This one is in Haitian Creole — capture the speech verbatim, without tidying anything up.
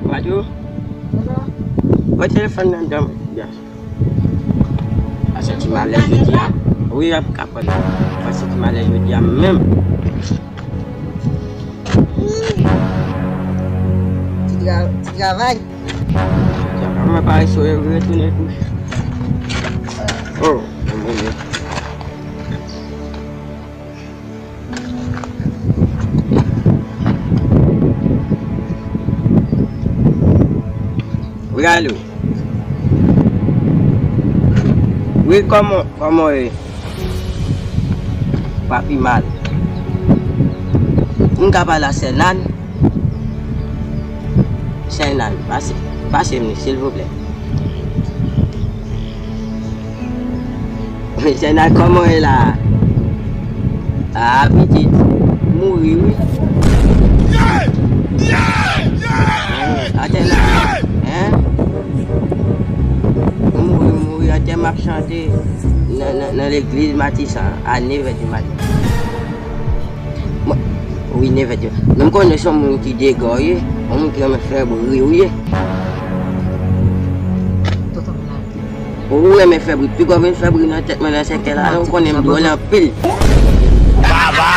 Radyo? Voye telefòn nan anndan mwen. Yes. Pa santi m alèz jodi a. Wi, ap kapab. Pa santi m alèz jodi a menm. Ti tra-, ti travay. Mwen pare sou retounen tou. Oh, mwen menm. Wi, alo. Wi, kòman, kòman w ye? Pa pi mal. M ka pale a Sè Nan? Sè Nan, pase, pase m li, silvouplè. Sè Nan, kòman w ye la? A, pitit, mouri, wi. Atè la, en? Mouri, mouri, atè m ap chante nan, nan, nan legliz Matisan a nevè di maten. Mwen, wi, nevè di. Men m konnen se yon moun ki dega w ye, yon moun ki renmen fè bri w ye. Ou renmen fè bri. Piga w vin fè bri nan tèt mwen nan senkè la, non, ou konnen m dwòl anpil. Baba!